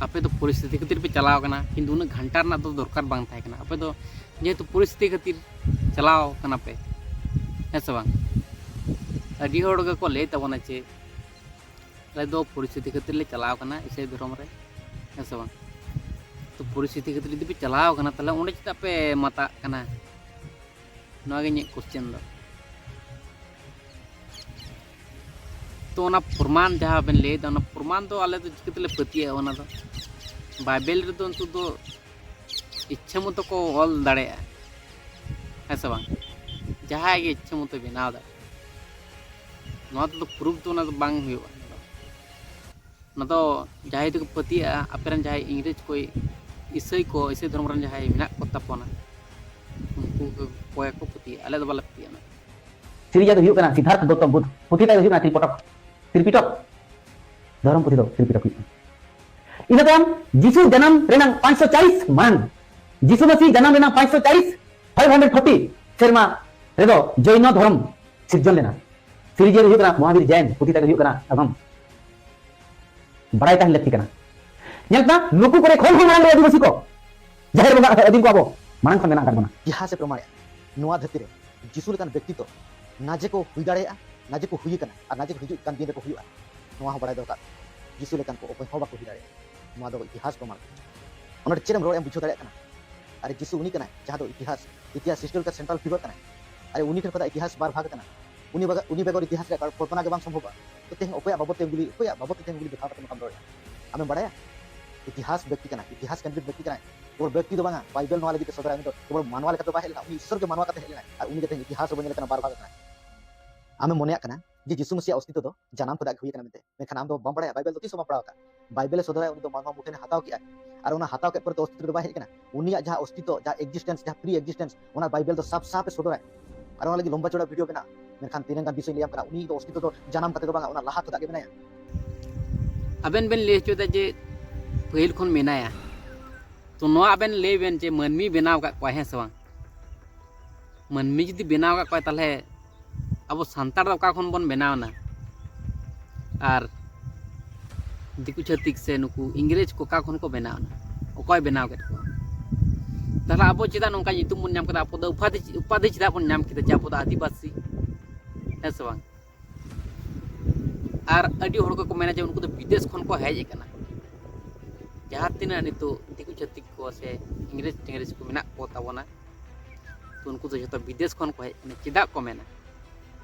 ᱟᱯᱮ ᱫᱚ ᱯᱚᱨᱤᱥᱛᱷᱤᱛᱤ ᱠᱷᱟᱹᱛᱤᱨ ᱯᱮ ᱪᱟᱞᱟᱣ ᱠᱟᱱᱟ, ᱠᱤᱱᱛᱩ ᱩᱱᱟᱹᱜ ᱜᱷᱟᱱᱴᱟ ᱨᱮᱱᱟᱜ ᱫᱚ ᱫᱚᱨᱠᱟᱨ ᱵᱟᱝ ᱛᱟᱦᱮᱸ ᱠᱟᱱᱟ᱾ ᱟᱯᱮ ᱫᱚ ᱡᱮᱦᱮᱛᱩ ᱯᱚᱨᱤᱥᱛᱷᱤᱛᱤ ᱠᱷᱟᱹᱛᱤᱨ ᱪᱟᱞᱟᱣ ᱠᱟᱱᱟ ᱯᱮ, ᱦᱮᱸ ᱥᱮ ᱵᱟᱝ? ᱟᱹᱰᱤ ᱦᱚᱲ ᱜᱮᱠᱚ ᱞᱟᱹᱭ ᱛᱟᱵᱚᱱᱟ ᱡᱮ ᱟᱞᱮ ᱫᱚ ᱯᱚᱨᱤᱥᱛᱷᱤᱛᱤ ᱠᱷᱟᱹᱛᱤᱨ ᱞᱮ ᱪᱟᱞᱟᱣ ᱠᱟᱱᱟ ᱤᱥᱟᱹᱭ ᱫᱷᱚᱨᱚᱢ ᱨᱮ, ᱦᱮᱸ ᱥᱮ ᱵᱟᱝ? ᱛᱚ ᱯᱚᱨᱤᱥᱛᱷᱤᱛᱤ ᱠᱷᱟᱹᱛᱤᱨ ᱡᱩᱫᱤ ᱯᱮ ᱪᱟᱞᱟᱣ ᱠᱟᱱᱟ, ᱛᱟᱦᱚᱞᱮ ᱚᱸᱰᱮ ᱪᱮᱫᱟᱜ ᱯᱮ ᱢᱟᱛᱟᱜ ᱠᱟᱱᱟ? ᱱᱚᱣᱟ ᱜᱮ ᱤᱧᱟᱹᱜ ᱠᱚᱥᱪᱮᱱ ᱫᱚ᱾ ᱛᱚ ᱚᱱᱟ ᱯᱨᱚᱢᱟᱱ ᱡᱟᱦᱟᱸ ᱵᱮᱱ ᱞᱟᱹᱭᱫᱟ, ᱚᱱᱟ ᱯᱨᱚᱢᱟᱱ ᱫᱚ ᱟᱞᱮ ᱫᱚ ᱪᱤᱠᱟᱹ ᱛᱮᱞᱮ ᱯᱟᱹᱛᱭᱟᱹᱜᱼᱟ? ᱚᱱᱟ ᱫᱚ ᱵᱟᱭᱵᱮᱞ ᱨᱮᱫᱚ ᱱᱤᱛᱚᱜ ᱫᱚ ᱤᱪᱪᱷᱟᱹ ᱢᱚᱛᱚ ᱠᱚ ᱚᱞ ᱫᱟᱲᱮᱭᱟᱜᱼᱟ, ᱦᱮᱸ ᱥᱮ ᱵᱟᱝ? ᱡᱟᱦᱟᱸᱭ ᱜᱮ ᱤᱪᱪᱷᱟᱹ ᱢᱚᱛᱚ ᱵᱮᱱᱟᱣ ᱫᱟᱲᱮᱭᱟᱜᱼᱟ᱾ ᱱᱚᱣᱟ ᱛᱮᱫᱚ ᱯᱨᱩᱯᱷ ᱫᱚ ᱚᱱᱟ ᱫᱚ ᱵᱟᱝ ᱦᱩᱭᱩᱜᱼᱟ᱾ ᱚᱱᱟ ᱫᱚ ᱡᱟᱦᱟᱸᱭ ᱫᱚᱠᱚ ᱯᱟᱹᱛᱭᱟᱹᱜᱼᱟ, ᱟᱯᱮ ᱨᱮᱱ ᱡᱟᱦᱟᱸᱭ ᱤᱝᱨᱮᱡᱽ ᱠᱚ, ᱤᱥᱟᱹᱭ ᱠᱚ, ᱤᱥᱟᱹᱭ ᱫᱷᱚᱨᱚᱢ ᱨᱮᱱ ᱡᱟᱦᱟᱸᱭ ᱢᱮᱱᱟᱜ ᱠᱚ ᱛᱟᱵᱚᱱᱟ, ᱩᱱᱠᱩ ᱠᱚᱜᱮ ᱠᱚ ᱯᱟᱹᱛᱭᱟᱹᱜᱼᱟ, ᱟᱞᱮ ᱫᱚ ᱵᱟᱞᱮ ᱯᱟᱹᱛᱭᱟᱹᱜᱼᱟ ᱚᱱᱟ᱾ ᱥᱤᱨᱤᱡᱟ ᱫᱚ ᱦᱩᱭᱩᱜ ᱠᱟᱱᱟ ᱥᱤᱫᱽᱫᱷᱟᱨᱛᱷ ᱜᱚᱣᱛᱚᱢ ᱵᱩᱫᱽᱫᱷ, ᱯᱩᱛᱷᱤ ᱛᱟᱭ ᱫᱚ ᱦᱩᱭᱩᱜ ᱠᱟᱱᱟ ᱛᱨᱤᱯᱤᱴᱚᱠ᱾ ᱛᱨᱤᱯᱤᱴᱚᱠ᱾ ᱫᱷᱚᱨᱚᱢ ᱯᱩᱛᱷᱤ ᱫᱚ ᱛᱤᱨᱯᱤᱴᱚᱠ ᱦᱩᱭᱩᱜ ᱠᱟᱱᱟ᱾ ᱤᱱᱟᱹ ᱛᱟᱭᱚᱢ ᱡᱤᱥᱩ ᱡᱟᱱᱟᱢ ᱨᱮᱱᱟᱝ ᱯᱟᱸᱪᱥᱚ ᱪᱟᱞᱤᱥ ᱢᱟᱲᱟᱝ, ᱡᱤᱥᱩ ᱢᱟᱹᱥᱤ ᱡᱟᱱᱟᱢ ᱨᱮᱱᱟᱝ ᱯᱟᱸᱪᱥᱚ ᱪᱟᱞᱤᱥ, five hundred forty ᱥᱮᱨᱢᱟ ᱨᱮᱫᱚ ᱡᱚᱭᱱᱚ ᱫᱷᱚᱨᱚᱢ ᱥᱤᱨᱡᱚᱱ ᱞᱮᱱᱟ᱾ ᱥᱤᱨᱡᱚᱱ ᱦᱩᱭᱩᱜ ᱠᱟᱱᱟ ᱢᱚᱦᱟᱵᱤᱨ ᱡᱮᱱ ᱯᱩᱛᱷᱤ ᱛᱟᱠᱚ ᱦᱩᱭᱩᱜ ᱠᱟᱱᱟ ᱮᱵᱚᱝ ᱵᱟᱲᱟᱭ ᱛᱟᱦᱮᱱ ᱞᱟᱹᱠᱛᱤ ᱠᱟᱱᱟ᱾ ᱧᱮᱞ ᱯᱮ, ᱱᱩᱠᱩ ᱠᱚᱨᱮ ᱠᱷᱚᱱ ᱦᱚᱸ ᱢᱟᱲᱟᱝ ᱨᱮ ᱟᱹᱫᱤᱵᱟᱹᱥᱤ ᱠᱚ ᱡᱟᱦᱮᱨ ᱵᱚᱸᱜᱟ ᱟᱹᱫᱤᱢ ᱠᱚ ᱟᱵᱚ ᱢᱟᱲᱟᱝ ᱠᱷᱚᱱ ᱢᱮᱱᱟᱜ ᱟᱠᱟᱫ ᱵᱚᱱᱟ᱾ ᱤᱛᱤᱦᱟᱥ ᱮ ᱯᱨᱚᱢᱟᱬᱮᱜᱼᱟ, ᱱᱚᱣᱟ ᱫᱷᱟᱹᱨᱛᱤ ᱨᱮ ᱡᱤᱥᱩ ᱞᱮᱠᱟᱱ ᱵᱮᱠᱛᱤᱛᱚ ᱱᱟᱡᱮ ᱠᱚ ᱦᱩᱭ ᱫᱟᱲᱮᱭᱟᱜᱼᱟ, ᱱᱟᱡᱮ ᱠᱚ ᱦᱩᱭ ᱟᱠᱟᱱᱟ ᱟᱨ ᱱᱟᱡᱮ ᱠᱚ ᱦᱤᱡᱩᱜ ᱠᱟᱱ ᱫᱤᱱ ᱨᱮᱠᱚ ᱦᱩᱭᱩᱜᱼᱟ, ᱱᱚᱣᱟ ᱦᱚᱸ ᱵᱟᱲᱟᱭ ᱫᱚᱨᱠᱟᱨ᱾ ᱡᱤᱥᱩ ᱞᱮᱠᱟᱱ ᱠᱚ ᱚᱠᱚᱭ ᱦᱚᱸ ᱵᱟᱠᱚ ᱦᱩᱭ ᱫᱟᱲᱮᱭᱟᱜᱼᱟ᱾ ᱱᱚᱣᱟ ᱫᱚ ᱤᱛᱤᱦᱟᱥ ᱯᱨᱚᱢᱟᱬ ᱠᱟᱱᱟ᱾ ᱚᱱᱟ ᱪᱮᱫ ᱮᱢ ᱨᱚᱲ ᱮᱢ ᱵᱩᱡᱷᱟᱹᱣ ᱫᱟᱲᱮᱭᱟᱜ ᱠᱟᱱᱟ? ᱟᱨ ᱡᱤᱥᱩ ᱩᱱᱤ ᱠᱟᱱᱟᱭ ᱡᱟᱦᱟᱸ ᱫᱚ ᱤᱛᱤᱦᱟᱥ, ᱤᱛᱤᱦᱟᱥ historical central figure ᱠᱟᱱᱟᱭ᱾ ᱟᱨ ᱩᱱᱤ ᱴᱷᱮᱱ ᱠᱷᱚᱱᱟᱜ ᱤᱛᱤᱦᱟᱥ ᱵᱟᱨ ᱵᱷᱟᱜᱽ ᱟᱠᱟᱱᱟ᱾ ᱩᱱᱤ ᱵᱟᱜᱟ-, ᱩᱱᱤ ᱵᱮᱜᱚᱨ ᱤᱛᱤᱦᱟᱥ ᱨᱮᱭᱟᱜ ᱠᱚᱞᱯᱚᱱᱟ ᱜᱮ ᱵᱟᱝ ᱥᱚᱢᱵᱷᱚᱵᱚᱜᱼᱟ᱾ ᱛᱚ ᱛᱮᱦᱮᱧ ᱚᱠᱚᱭᱟᱜ ᱵᱟᱵᱚᱛ ᱛᱮ ᱩᱱᱜᱩᱞᱤ, ᱚᱠᱚᱭᱟᱜ ᱵᱟᱵᱚᱛ ᱛᱮ ᱛᱮᱦᱮᱧ ᱩᱱᱜᱩᱞᱤ ᱫᱮᱠᱷᱟᱣ ᱠᱟᱛᱮ ᱱᱚᱝᱠᱟᱢ ᱨᱚᱲᱮᱫᱼᱟ? ᱟᱢᱮᱢ ᱵᱟᱲᱟᱭᱟ? ᱤᱛᱤᱦᱟᱥ ᱵᱮᱠᱛᱤ ᱠᱟᱱᱟᱭ, ᱤᱛᱤᱦᱟᱥ ᱠᱮᱱᱫᱨᱤᱛ ᱵᱮᱠᱛᱤ ᱠᱟᱱᱟᱭ᱾ ᱠᱮᱵᱚᱞ ᱵᱮᱠᱛᱤ ᱫᱚ ᱵᱟᱝᱟ, ᱵᱟᱭᱵᱮᱞ ᱱᱚᱣᱟ ᱞᱟᱹᱜᱤᱫ ᱛᱮ ᱥᱚᱫᱚᱨᱟᱭ, ᱩᱱᱤ ᱫᱚ ᱠᱮᱵᱚᱞ ᱢᱟᱱᱣᱟ ᱞᱮᱠᱟᱛᱮ ᱵᱟᱭ ᱦᱮᱡ ᱞᱮᱱᱟ, ᱩᱱᱤ ᱤᱥᱥᱚᱨ ᱜᱮ ᱢᱟᱱᱣᱟ ᱠᱟᱛᱮ ᱦᱮᱡ ᱞᱮᱱᱟᱭ᱾ ᱟᱨ ᱩᱱᱤ ᱜᱮ ᱛᱮᱦᱮᱧ ᱤᱛᱤᱦᱟᱥ ᱨᱮᱵᱚᱱ ᱧᱮᱞᱮ ᱠᱟᱱᱟ ᱵᱟᱨ ᱵᱷᱟᱜᱽ ᱟᱠᱟᱱᱟᱭ᱾ ᱟᱢᱮᱢ ᱢᱚᱱᱮᱭᱟᱜ ᱠᱟᱱᱟ ᱡᱮ ᱡᱤᱥᱩ ᱢᱟᱹᱥᱤᱭᱟᱜ ᱚᱥᱛᱤᱛᱛᱚ ᱫᱚ ᱡᱟᱱᱟᱢ ᱠᱷᱚᱱᱟᱜ ᱜᱮ ᱦᱩᱭ ᱟᱠᱟᱱᱟ ᱢᱮᱱᱛᱮ, ᱢᱮᱱᱠᱷᱟᱱ ᱟᱢ ᱫᱚ ᱵᱟᱢ ᱵᱟᱲᱟᱭᱟ, ᱵᱟᱭᱵᱮᱞ ᱫᱚ ᱛᱤᱥ ᱦᱚᱸ ᱵᱟᱢ ᱯᱟᱲᱦᱟᱣ ᱟᱠᱟᱫ᱾ ᱵᱟᱭᱵᱮᱞᱮ ᱥᱚᱫᱚᱨᱟᱭ, ᱩᱱᱤ ᱫᱚ ᱢᱟᱱᱣᱟ ᱢᱩᱴᱷᱟᱹᱱᱮ ᱦᱟᱛᱟᱣ ᱠᱮᱜᱼᱟᱭ, ᱟᱨ ᱚᱱᱟ ᱦᱟᱛᱟᱣ ᱠᱮᱫ ᱯᱚᱨᱮ ᱫᱚ ᱚᱥᱛᱤᱛᱛᱚ ᱨᱮᱫᱚ ᱵᱟᱭ ᱦᱮᱡ ᱟᱠᱟᱱᱟ᱾ ᱩᱱᱤᱭᱟᱜ ᱡᱟᱦᱟᱸ ᱚᱥᱛᱤᱛᱛᱚ, ᱡᱟᱦᱟᱸ existence, ᱡᱟᱦᱟᱸ pre existence, ᱚᱱᱟ ᱵᱟᱭᱵᱮᱞ ᱫᱚ ᱥᱟᱯ ᱥᱟᱯ ᱮ ᱥᱚᱫᱚᱨᱟᱭ᱾ ᱟᱨ ᱚᱱᱟ ᱞᱟᱹᱜᱤᱫ ᱞᱚᱢᱵᱟ ᱪᱚᱲᱟ video ᱵᱮᱱᱟᱜ, ᱢᱮᱱᱠᱷᱟᱱ ᱛᱤᱱᱟᱹᱜ ᱜᱟᱱ ᱫᱤᱥᱟᱹᱧ ᱞᱟᱹᱭᱟᱢ ᱠᱟᱱᱟ, ᱩᱱᱤ ᱫᱚ ᱚᱥᱛᱤᱛᱛᱚ ᱫᱚ ᱡᱟᱱᱟᱢ ᱠᱟᱛᱮ ᱫᱚ ᱵᱟᱝᱟ, ᱚᱱᱟ ᱞᱟᱦᱟ ᱠᱷᱚᱱᱟᱜ ᱜᱮ ᱢᱮᱱᱟᱭᱟ᱾ ᱟᱵᱮᱱ ᱵᱮᱱ ᱞᱟᱹᱭ ᱦᱚᱪᱚᱭᱮᱫᱟ ᱡᱮ ᱯᱟᱹᱦᱤᱞ ᱠᱷᱚᱱ ᱢᱮᱱᱟᱭᱟ, ᱛᱚ ᱱᱚᱣᱟ ᱟᱵᱮᱱ ᱞᱟᱹᱭ ᱵᱮᱱ ᱡᱮ ᱢᱟᱹᱱᱢᱤ ᱵᱮᱱᱟᱣ ᱟᱠᱟᱫ ᱠᱚᱣᱟᱭ, ᱦᱮᱸ ᱥᱮ ᱵᱟᱝ? ᱢᱟᱹᱱᱢᱤ ᱡᱩᱫᱤ ᱵᱮᱱᱟᱣ ᱟᱠᱟᱫ ᱠᱚᱣᱟᱭ, ᱛᱟᱦᱚᱞᱮ ᱟᱵᱚ ᱥᱟᱱᱛᱟᱲ ᱫᱚ ᱚᱠᱟ ᱠᱷᱚᱱ ᱵᱚᱱ ᱵᱮᱱᱟᱣ ᱮᱱᱟ? ᱟᱨ ᱫᱤᱠᱩ ᱪᱷᱟᱹᱛᱤᱠ ᱥᱮ ᱱᱩᱠᱩ ᱤᱝᱨᱮᱡᱽ ᱠᱚ ᱚᱠᱟ ᱠᱷᱚᱱ ᱠᱚ ᱵᱮᱱᱟᱣ ᱮᱱᱟ? ᱚᱠᱚᱭ ᱵᱮᱱᱟᱣ ᱠᱮᱫ ᱠᱚᱣᱟ? ᱛᱟᱦᱚᱞᱮ ᱟᱵᱚ ᱪᱮᱫᱟᱜ ᱱᱚᱝᱠᱟ ᱧᱩᱛᱩᱢ ᱵᱚᱱ ᱧᱟᱢ ᱠᱮᱫᱟ? ᱟᱵᱚ ᱫᱚ ᱩᱯᱟᱫᱷᱤ, ᱩᱯᱟᱫᱷᱤ ᱪᱮᱫᱟᱜ ᱵᱚᱱ ᱧᱟᱢ ᱠᱮᱫᱟ ᱡᱮ ᱟᱵᱚ ᱫᱚ ᱟᱹᱫᱤᱵᱟᱹᱥᱤ? ᱦᱮᱸ ᱥᱮ ᱵᱟᱝ? ᱟᱨ ᱟᱹᱰᱤ ᱦᱚᱲ ᱠᱚᱠᱚ ᱢᱮᱱᱟ ᱡᱮ ᱩᱱᱠᱩ ᱫᱚ ᱵᱤᱫᱮᱥ ᱠᱷᱚᱱ ᱠᱚ ᱦᱮᱡ ᱟᱠᱟᱱᱟ᱾ ᱡᱟᱦᱟᱸ ᱛᱤᱱᱟᱹᱜ ᱱᱤᱛᱚᱜ ᱫᱤᱠᱩ ᱪᱷᱟᱹᱛᱤᱠ ᱠᱚ ᱥᱮ ᱤᱝᱨᱮᱡᱽ ᱴᱤᱝᱨᱮᱡᱽ ᱠᱚ ᱢᱮᱱᱟᱜ ᱠᱚ ᱛᱟᱵᱚᱱᱟ, ᱛᱚ ᱩᱱᱠᱩ ᱫᱚ ᱡᱷᱚᱛᱚ ᱵᱤᱫᱮᱥ ᱠᱷᱚᱱ ᱠᱚ ᱦᱮᱡ ᱟᱠᱟᱱᱟ᱾ ᱪᱮᱫᱟᱜ ᱠᱚ ᱢᱮᱱᱟ?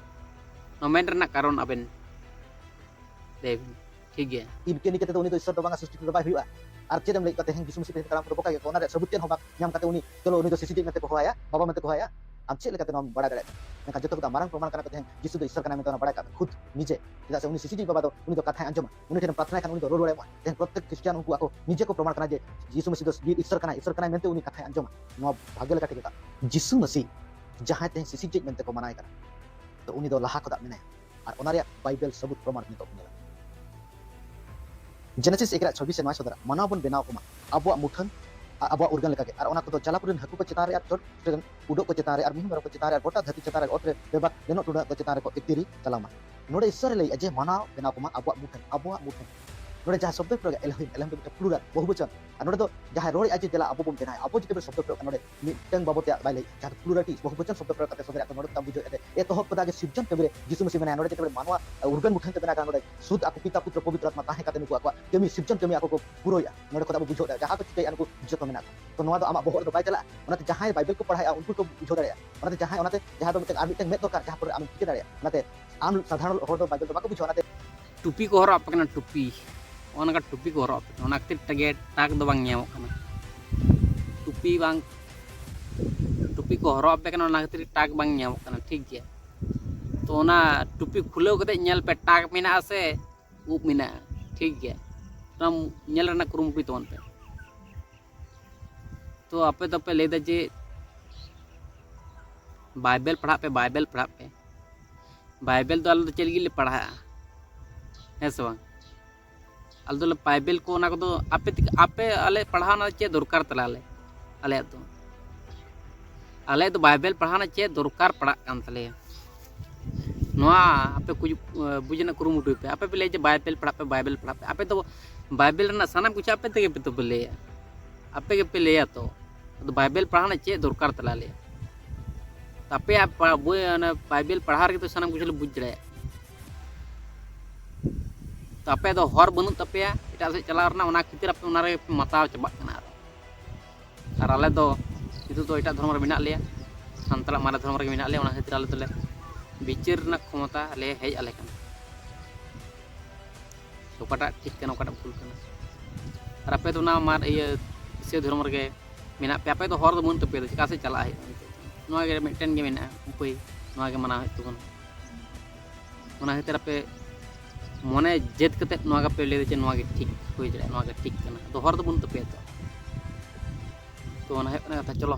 ᱱᱚᱣᱟ ᱢᱮᱱ ᱨᱮᱱᱟᱜ ᱠᱟᱨᱚᱱ ᱟᱵᱮᱱ ᱞᱟᱹᱭ ᱵᱮᱱ᱾ ᱴᱷᱤᱠ ᱜᱮᱭᱟ᱾ ᱤᱱᱠᱟᱹ ᱤᱱᱠᱟᱹ ᱛᱮᱫᱚ ᱩᱱᱤ ᱫᱚ ᱤᱥᱥᱚᱨ ᱫᱚ ᱵᱟᱝᱟ, ᱥᱨᱤᱥᱴᱤ ᱛᱮᱫᱚ ᱵᱟᱭ ᱦᱩᱭᱩᱜᱼᱟ᱾ ᱟᱨ ᱪᱮᱫ ᱮᱢ ᱞᱟᱹᱭ ᱠᱚᱣᱟ ᱛᱮᱦᱮᱧ ᱡᱤᱥᱩ ᱢᱟᱹᱥᱤ ᱛᱮᱦᱮᱧ ᱠᱟᱨᱟᱢ ᱠᱚᱫᱚ ᱵᱚᱠᱟ ᱜᱮᱭᱟ ᱠᱚ, ᱚᱱᱟ ᱨᱮᱭᱟᱜ ᱥᱟᱹᱵᱩᱛ ᱪᱮᱫ ᱦᱚᱸ ᱵᱟᱝ ᱧᱟᱢ ᱠᱟᱛᱮ ᱩᱱᱤ, ᱪᱚᱞᱚ ᱩᱱᱤ ᱫᱚ ᱥᱤᱥᱤ ᱡᱤᱡ ᱢᱮᱱᱛᱮ ᱠᱚ ᱦᱚᱦᱚᱣᱟᱭᱟ, ᱵᱟᱵᱟ ᱢᱮᱱᱛᱮ ᱠᱚ ᱦᱚᱦᱚᱣᱟᱭᱟ᱾ ᱟᱢ ᱪᱮᱫ ᱞᱮᱠᱟᱛᱮ ᱱᱚᱣᱟᱢ ᱵᱟᱲᱟᱭ ᱫᱟᱲᱮᱭᱟᱜᱼᱟ? ᱢᱮᱱᱠᱷᱟᱱ ᱡᱚᱛᱚ ᱠᱷᱚᱱ ᱢᱟᱨᱟᱝ ᱯᱨᱚᱢᱟᱬ ᱠᱟᱱᱟ ᱠᱚ ᱛᱮᱦᱮᱧ ᱡᱤᱥᱩ ᱫᱚ ᱤᱥᱥᱚᱨ ᱠᱟᱱᱟᱭ ᱢᱮᱱᱛᱮ ᱚᱱᱟ ᱵᱟᱲᱟᱭ ᱠᱟᱜ ᱢᱮ, ᱠᱷᱩᱫ ᱱᱤᱡᱮ᱾ ᱪᱮᱫᱟᱜ ᱥᱮ ᱩᱱᱤ ᱥᱤᱥᱤ ᱡᱤᱡ ᱵᱟᱵᱟ ᱫᱚ ᱩᱱᱤ ᱫᱚ ᱠᱟᱛᱷᱟᱭ ᱟᱸᱡᱚᱢᱟ, ᱩᱱᱤ ᱴᱷᱮᱱ ᱯᱨᱟᱨᱛᱷᱱᱟᱭ ᱠᱷᱟᱱ ᱩᱱᱤ ᱫᱚ ᱨᱚᱲ ᱨᱚᱲ ᱮᱢᱚᱜᱼᱟ᱾ ᱛᱮᱦᱮᱧ ᱯᱨᱚᱛᱮᱠ ᱠᱷᱨᱤᱥᱴᱤᱭᱟᱱ ᱩᱱᱠᱩ ᱟᱠᱚ ᱱᱤᱡᱮ ᱠᱚ ᱯᱨᱚᱢᱟᱬ ᱠᱟᱱᱟ ᱡᱮ ᱡᱤᱥᱩ ᱢᱟᱹᱥᱤ ᱫᱚ ᱤᱥᱥᱚᱨ ᱠᱟᱱᱟᱭ, ᱤᱥᱥᱚᱨ ᱠᱟᱱᱟᱭ ᱢᱮᱱᱛᱮ ᱩᱱᱤ ᱠᱟᱛᱷᱟᱭ ᱟᱸᱡᱚᱢᱟ᱾ ᱱᱚᱣᱟ ᱵᱷᱟᱜᱮ ᱞᱮᱠᱟ ᱴᱷᱤᱠ ᱠᱟᱜ᱾ ᱡᱤᱥᱩ ᱢᱟᱹᱥᱤ ᱡᱟᱦᱟᱸᱭ ᱛᱮᱦᱮᱧ ᱥᱤᱥᱤ ᱡᱤᱡ ᱢᱮᱱᱛᱮ ᱠᱚ ᱢᱟᱱᱟᱣᱮ ᱠᱟᱱᱟ, ᱛᱚ ᱩᱱᱤ ᱫᱚ ᱞᱟᱦᱟ ᱠᱷᱚᱱᱟᱜ ᱢᱮᱱᱟᱭᱟ᱾ ᱟᱨ ᱚᱱᱟ ᱨᱮᱭᱟᱜ ᱵᱟᱭᱵᱮᱞ ᱥᱟᱹᱵᱩᱛ ᱯᱨᱚᱢᱟᱬ ᱱᱤᱛᱚᱜ ᱧᱮᱞᱟ᱾ ᱡᱮᱱᱮᱥᱤᱥ ᱮᱠ ᱨᱮᱭᱟᱜ ᱪᱷᱚᱵᱵᱤᱥ ᱮ ᱱᱚᱣᱟ ᱥᱚᱫᱚᱨᱟ, ᱢᱟᱱᱟᱣ ᱵᱚᱱ ᱵᱮᱱᱟᱣ ᱠᱚᱢᱟ ᱟᱵᱚᱣᱟᱜ ᱢᱩᱴᱷᱟᱹᱱ, ᱟ-, ᱟᱵᱚᱣᱟᱜ ᱩᱨᱜᱟᱹᱱ ᱞᱮᱠᱟᱜᱮ᱾ ᱟᱨ ᱚᱱᱟ ᱠᱚᱫᱚ ᱡᱟᱞᱟᱯᱩᱨᱤ ᱨᱮᱱ ᱦᱟᱹᱠᱩ ᱠᱚ ᱪᱮᱛᱟᱱ ᱨᱮ, ᱟᱨ ᱪᱚᱴ ᱨᱮᱱ ᱩᱰᱟᱹᱜ ᱠᱚ ᱪᱮᱛᱟᱱ ᱨᱮ, ᱟᱨ ᱢᱤᱦᱩ ᱢᱮᱨᱚᱢ ᱠᱚ ᱪᱮᱛᱟᱱ ᱨᱮ, ᱟᱨ ᱜᱚᱴᱟ ᱫᱷᱟᱹᱨᱛᱤ ᱪᱮᱛᱟᱱ ᱨᱮ, ᱚᱛ ᱨᱮ ᱵᱮᱵᱟᱠ ᱞᱮᱱᱚᱜ ᱴᱩᱰᱟᱹᱜ ᱠᱚ ᱪᱮᱛᱟᱱ ᱨᱮᱠᱚ ᱮᱠᱛᱤᱨᱤ ᱪᱟᱞᱟᱣ ᱢᱟ᱾ ᱱᱚᱰᱮ ᱤᱥᱥᱚᱨᱮ ᱞᱟᱹᱭᱮᱫᱼᱟ ᱡᱮ ᱢᱟᱱᱟᱣ ᱵᱮᱱᱟᱣ ᱠᱚᱢᱟ ᱟᱵᱚᱣᱟᱜ ᱢᱩᱴᱷᱟᱹᱱ, ᱟᱵᱚᱣᱟᱜ ᱢᱩᱴᱷᱟᱹᱱ᱾ ᱱᱚᱰᱮ ᱡᱟᱦᱟᱸ ᱥᱚᱵᱫᱚᱭ ᱯᱨᱚᱭᱳᱜᱟ ᱮᱞᱳᱦᱤᱢ, ᱮᱞᱳᱦᱤᱢ ᱫᱚ ᱢᱤᱫᱴᱟᱝ ᱯᱞᱩᱨᱟᱞ, ᱵᱚᱦᱩᱵᱚᱪᱚᱱ᱾ ᱟᱨ ᱱᱚᱰᱮ ᱫᱚ ᱡᱟᱦᱟᱸᱭ ᱨᱚᱲᱮᱫᱼᱟ ᱡᱮ ᱫᱮᱞᱟ ᱟᱵᱚ ᱵᱚᱱ ᱵᱮᱱᱟᱣᱟ, ᱟᱵᱚ ᱡᱩᱫᱤ ᱵᱚᱱ ᱥᱚᱵᱫᱚ ᱯᱨᱚᱭᱳᱜᱟ, ᱱᱚᱰᱮ ᱢᱤᱫᱴᱟᱝ ᱵᱟᱵᱚ ᱛᱮᱭᱟᱜ ᱵᱟᱭ ᱞᱟᱹᱭᱮᱫᱼᱟ, ᱡᱟᱦᱟᱸ ᱫᱚ ᱯᱞᱩᱨᱟᱞᱤᱴᱤ ᱵᱚᱦᱩᱵᱚᱪᱚᱱ ᱥᱚᱵᱫᱚ ᱯᱨᱚᱭᱳᱜ ᱠᱟᱛᱮ ᱥᱚᱫᱚᱨᱮᱫᱼᱟ᱾ ᱛᱚ ᱱᱚᱰᱮ ᱫᱚ ᱵᱩᱡᱷᱟᱹᱣᱮᱫᱼᱟ ᱡᱮ ᱮᱛᱚᱦᱚᱵ ᱠᱷᱚᱱᱟᱜ ᱜᱮ ᱥᱤᱨᱡᱚᱱ ᱠᱟᱹᱢᱤ ᱨᱮ ᱡᱤᱥᱩ ᱢᱟᱹᱥᱤ ᱢᱮᱱᱟᱭᱟ᱾ ᱱᱚᱰᱮ ᱡᱮᱛᱮ ᱢᱟᱱᱣᱟ ᱩᱨᱜᱟᱹᱱ ᱢᱩᱴᱷᱟᱹᱱ ᱛᱮ ᱵᱮᱱᱟᱣ ᱠᱟᱱᱟ, ᱱᱚᱰᱮ ᱥᱩᱫᱷ ᱟᱠᱚ ᱯᱤᱛᱟ, ᱯᱩᱛᱨᱚ, ᱯᱚᱵᱤᱛᱨᱚ ᱟᱛᱢᱟ ᱛᱟᱦᱮᱸ ᱠᱟᱛᱮ ᱱᱩᱠᱩ ᱟᱠᱚᱣᱟᱜ ᱠᱟᱹᱢᱤ, ᱥᱤᱨᱡᱚᱱ ᱠᱟᱹᱢᱤ ᱟᱠᱚ ᱠᱚ ᱯᱩᱨᱟᱹᱣᱮᱫᱼᱟ᱾ ᱱᱚᱰᱮ ᱠᱷᱚᱱᱟᱜ ᱵᱚ ᱵᱩᱡᱷᱟᱹᱣ ᱫᱟᱲᱮᱭᱟᱜᱼᱟ, ᱡᱟᱦᱟᱸ ᱠᱚ ᱪᱤᱠᱟᱹᱭᱮᱫᱼᱟ ᱱᱩᱠᱩ ᱡᱚᱛᱚ ᱢᱮᱱᱟᱜ ᱠᱚᱣᱟ᱾ ᱛᱚ ᱱᱚᱣᱟ ᱫᱚ ᱟᱢᱟᱜ ᱵᱚᱦᱚᱜ ᱨᱮᱫᱚ ᱵᱟᱭ ᱪᱟᱞᱟᱜᱼᱟ᱾ ᱚᱱᱟᱛᱮ ᱡᱟᱦᱟᱸᱭ ᱵᱟᱭᱵᱮᱞ ᱠᱚ ᱯᱟᱲᱦᱟᱣᱮᱫᱼᱟ ᱩᱱᱠᱩ ᱠᱚ ᱵᱩᱡᱷᱟᱹᱣ ᱫᱟᱲᱮᱭᱟᱜᱼᱟ᱾ ᱚᱱᱟᱛᱮ ᱡᱟᱦᱟᱸᱭ, ᱚᱱᱟᱛᱮ ᱡᱟᱦᱟᱸ ᱫᱚ ᱢᱤᱫᱴᱟᱝ ᱟᱨ ᱢᱤᱫᱴᱟᱝ ᱢᱮᱫ ᱫᱚᱨᱠᱟᱨ, ᱡᱟᱦᱟᱸ ᱯᱚᱨᱮ ᱟᱢᱮᱢ ᱴᱷᱤᱠᱟᱹ ᱫᱟᱲᱮᱭᱟᱜᱼᱟ᱾ ᱚᱱᱟᱛᱮ ᱟᱢ ᱥᱟᱫᱷᱟᱨᱚᱱ ᱦᱚᱲ ᱫᱚ ᱵᱟᱭᱵᱮᱞ ᱫᱚ ᱵᱟᱠᱚ ᱵᱩᱡᱷᱟᱹᱣᱟ᱾ ᱚᱱᱟᱛᱮ ᱴᱩᱯᱤ ᱠᱚ ᱦᱚᱨᱚᱜ ᱟᱯᱮ ᱠᱟᱱᱟ, ᱴᱩᱯᱤ᱾ ᱚᱱᱠᱟ ᱴᱩᱯᱤ ᱠᱚ ᱦᱚᱨᱚᱜ ᱟᱯᱮ ᱠᱟᱱᱟ, ᱚᱱᱟ ᱠᱷᱟᱹᱛᱤᱨ ᱛᱮᱜᱮ ᱴᱟᱠ ᱫᱚ ᱵᱟᱝ ᱧᱟᱢᱚᱜ ᱠᱟᱱᱟ᱾ ᱴᱩᱯᱤ ᱵᱟᱝ, ᱴᱩᱯᱤ ᱠᱚ ᱦᱚᱨᱚᱜ ᱟᱯᱮ ᱠᱟᱱᱟ, ᱚᱱᱟ ᱠᱷᱟᱹᱛᱤᱨ ᱴᱟᱠ ᱵᱟᱝ ᱧᱟᱢᱚᱜ ᱠᱟᱱᱟ, ᱴᱷᱤᱠ ᱜᱮᱭᱟ᱾ ᱛᱚ ᱚᱱᱟ ᱴᱩᱯᱤ ᱠᱷᱩᱞᱟᱹᱣ ᱠᱟᱛᱮ ᱧᱮᱞ ᱯᱮ, ᱴᱟᱠ ᱢᱮᱱᱟᱜᱼᱟ ᱥᱮ ᱩᱵ ᱢᱮᱱᱟᱜᱼᱟ, ᱴᱷᱤᱠ ᱜᱮᱭᱟ᱾ ᱚᱱᱟ ᱧᱮᱞ ᱨᱮᱱᱟᱜ ᱠᱩᱨᱩᱢᱩᱴᱩᱭ ᱛᱟᱵᱚᱱ ᱯᱮ᱾ ᱛᱚ ᱟᱯᱮ ᱫᱚᱯᱮ ᱞᱟᱹᱭᱫᱟ ᱡᱮ ᱵᱟᱭᱵᱮᱞ ᱯᱟᱲᱦᱟᱜ ᱯᱮ, ᱵᱟᱭᱵᱮᱞ ᱯᱟᱲᱦᱟᱜ ᱯᱮ᱾ ᱵᱟᱭᱵᱮᱞ ᱫᱚ ᱟᱞᱮ ᱫᱚ ᱪᱮᱫ ᱞᱟᱹᱜᱤᱫ ᱞᱮ ᱯᱟᱲᱦᱟᱜᱼᱟ? ᱦᱮᱸ ᱥᱮ ᱵᱟᱝ? ᱟᱞᱮ ᱫᱚᱞᱮ ᱵᱟᱭᱵᱮᱞ ᱠᱚ, ᱚᱱᱟ ᱠᱚᱫᱚ ᱟᱯᱮ ᱛᱮᱜᱮ, ᱟᱯᱮ ᱟᱞᱮ ᱯᱟᱲᱦᱟᱣ ᱨᱮᱱᱟᱜ ᱪᱮᱫ ᱫᱚᱨᱠᱟᱨ ᱛᱟᱞᱮ ᱟᱞᱮ, ᱟᱞᱮᱭᱟᱜ ᱫᱚ? ᱟᱞᱮ ᱫᱚ ᱵᱟᱭᱵᱮᱞ ᱯᱟᱲᱦᱟᱣ ᱨᱮᱱᱟᱜ ᱪᱮᱫ ᱫᱚᱨᱠᱟᱨ ᱯᱟᱲᱟᱜ ᱠᱟᱱ ᱛᱟᱞᱮᱭᱟ? ᱱᱚᱣᱟ ᱟᱯᱮ ᱠᱩᱡ-, ᱵᱩᱡᱽ ᱨᱮᱱᱟᱜ ᱠᱩᱨᱩᱢᱩᱴᱩᱭ ᱯᱮ᱾ ᱟᱯᱮ ᱯᱮ ᱞᱟᱹᱭᱟ ᱡᱮ ᱵᱟᱭᱵᱮᱞ ᱯᱟᱲᱦᱟᱜ ᱯᱮ, ᱵᱟᱭᱵᱮᱞ ᱯᱟᱲᱦᱟᱜ ᱯᱮ᱾ ᱟᱯᱮ ᱫᱚ ᱵᱟᱭᱵᱮᱞ ᱨᱮᱱᱟᱜ ᱥᱟᱱᱟᱢ ᱠᱤᱪᱷᱩ ᱟᱯᱮ ᱛᱮᱜᱮ ᱯᱮ ᱛᱚᱯᱮ ᱞᱟᱹᱭᱟ, ᱟᱯᱮ ᱜᱮᱯᱮ ᱞᱟᱹᱭᱟ᱾ ᱛᱚ ᱟᱫᱚ ᱵᱟᱭᱵᱮᱞ ᱯᱟᱲᱦᱟᱣ ᱨᱮᱱᱟᱜ ᱪᱮᱫ ᱫᱚᱨᱠᱟᱨ ᱛᱟᱞᱮ ᱟᱞᱮᱭᱟᱜ? ᱟᱯᱮᱭᱟᱜ ᱯᱟ-, ᱵᱳᱭ, ᱚᱱᱟ ᱵᱟᱭᱵᱮᱞ ᱯᱟᱲᱦᱟᱣ ᱨᱮᱜᱮ ᱛᱚ ᱥᱟᱱᱟᱢ ᱠᱤᱪᱷᱩ ᱞᱮ ᱵᱩᱡᱽ ᱫᱟᱲᱮᱭᱟᱜᱼᱟ᱾ ᱛᱚ ᱟᱯᱮ ᱫᱚ ᱦᱚᱨ ᱵᱟᱹᱱᱩᱜ ᱛᱟᱯᱮᱭᱟ ᱮᱴᱟᱜ ᱥᱮᱫ ᱪᱟᱞᱟᱣ ᱨᱮᱱᱟᱜ, ᱚᱱᱟ ᱠᱷᱟᱹᱛᱤᱨ ᱟᱯᱮ ᱚᱱᱟ ᱨᱮᱜᱮ ᱯᱮ ᱢᱟᱛᱟᱣ ᱪᱟᱵᱟᱜ ᱠᱟᱱᱟ᱾ ᱟᱨ, ᱟᱨ ᱟᱞᱮ ᱫᱚ ᱱᱤᱛᱚᱜ ᱫᱚ ᱮᱴᱟᱜ ᱫᱷᱚᱨᱚᱢ ᱨᱮ ᱢᱮᱱᱟᱜ ᱞᱮᱭᱟ, ᱥᱟᱱᱛᱟᱲᱟᱜ ᱢᱟᱨᱮ ᱫᱷᱚᱨᱚᱢ ᱨᱮᱜᱮ ᱢᱮᱱᱟᱜ ᱞᱮᱭᱟ᱾ ᱚᱱᱟ ᱠᱷᱟᱹᱛᱤᱨ ᱟᱞᱮ ᱫᱚᱞᱮ ᱵᱤᱪᱟᱹᱨ ᱨᱮᱱᱟᱜ ᱠᱷᱚᱢᱚᱛᱟ ᱞᱮ ᱦᱮᱡ ᱟᱞᱮ ᱠᱟᱱᱟ, ᱚᱠᱟᱴᱟᱜ ᱴᱷᱤᱠ ᱠᱟᱱᱟ, ᱚᱠᱟᱴᱟᱜ ᱵᱷᱩᱞ ᱠᱟᱱᱟ᱾ ᱟᱨ ᱟᱯᱮ ᱫᱚ ᱚᱱᱟ ᱢᱟᱨ-, ᱤᱭᱟᱹ ᱤᱥᱟᱹᱭ ᱫᱷᱚᱨᱚᱢ ᱨᱮᱜᱮ ᱢᱮᱱᱟᱜ ᱯᱮᱭᱟ, ᱟᱯᱮ ᱫᱚ ᱦᱚᱨ ᱫᱚ ᱵᱟᱹᱱᱩᱜ ᱛᱟᱯᱮᱭᱟ, ᱪᱮᱠᱟ ᱥᱮᱫ ᱪᱟᱞᱟᱜ ᱦᱩᱭᱩᱜᱼᱟ ᱱᱤᱛᱚᱜ? ᱱᱚᱣᱟ ᱜᱮ ᱢᱤᱫᱴᱮᱱ ᱜᱮ ᱢᱮᱱᱟᱜᱼᱟ ᱩᱯᱟᱹᱭ, ᱱᱚᱣᱟ ᱜᱮ ᱢᱟᱱᱟᱣ ᱦᱩᱭᱩᱜ ᱛᱟᱵᱚᱱᱟ᱾ ᱚᱱᱟ ᱠᱷᱟᱹᱛᱤᱨ ᱟᱯᱮ ᱢᱚᱱᱮ ᱡᱮᱫ ᱠᱟᱛᱮᱫ ᱱᱚᱣᱟ ᱜᱮᱯᱮ ᱞᱟᱹᱭᱫᱟ ᱡᱮ ᱱᱚᱣᱟ ᱜᱮ ᱴᱷᱤᱠ ᱦᱩᱭ ᱫᱟᱲᱮᱭᱟᱜᱼᱟ, ᱱᱚᱣᱟ ᱜᱮ ᱴᱷᱤᱠ ᱠᱟᱱᱟ, ᱟᱫᱚ ᱦᱚᱨ ᱫᱚ ᱵᱟᱹᱱᱩᱜ ᱛᱟᱯᱮᱭᱟ ᱛᱚ᱾ ᱛᱚ ᱚᱱᱟ ᱦᱩᱭᱩᱜ ᱠᱟᱱᱟ ᱠᱟᱛᱷᱟ᱾ ᱪᱚᱞᱚ᱾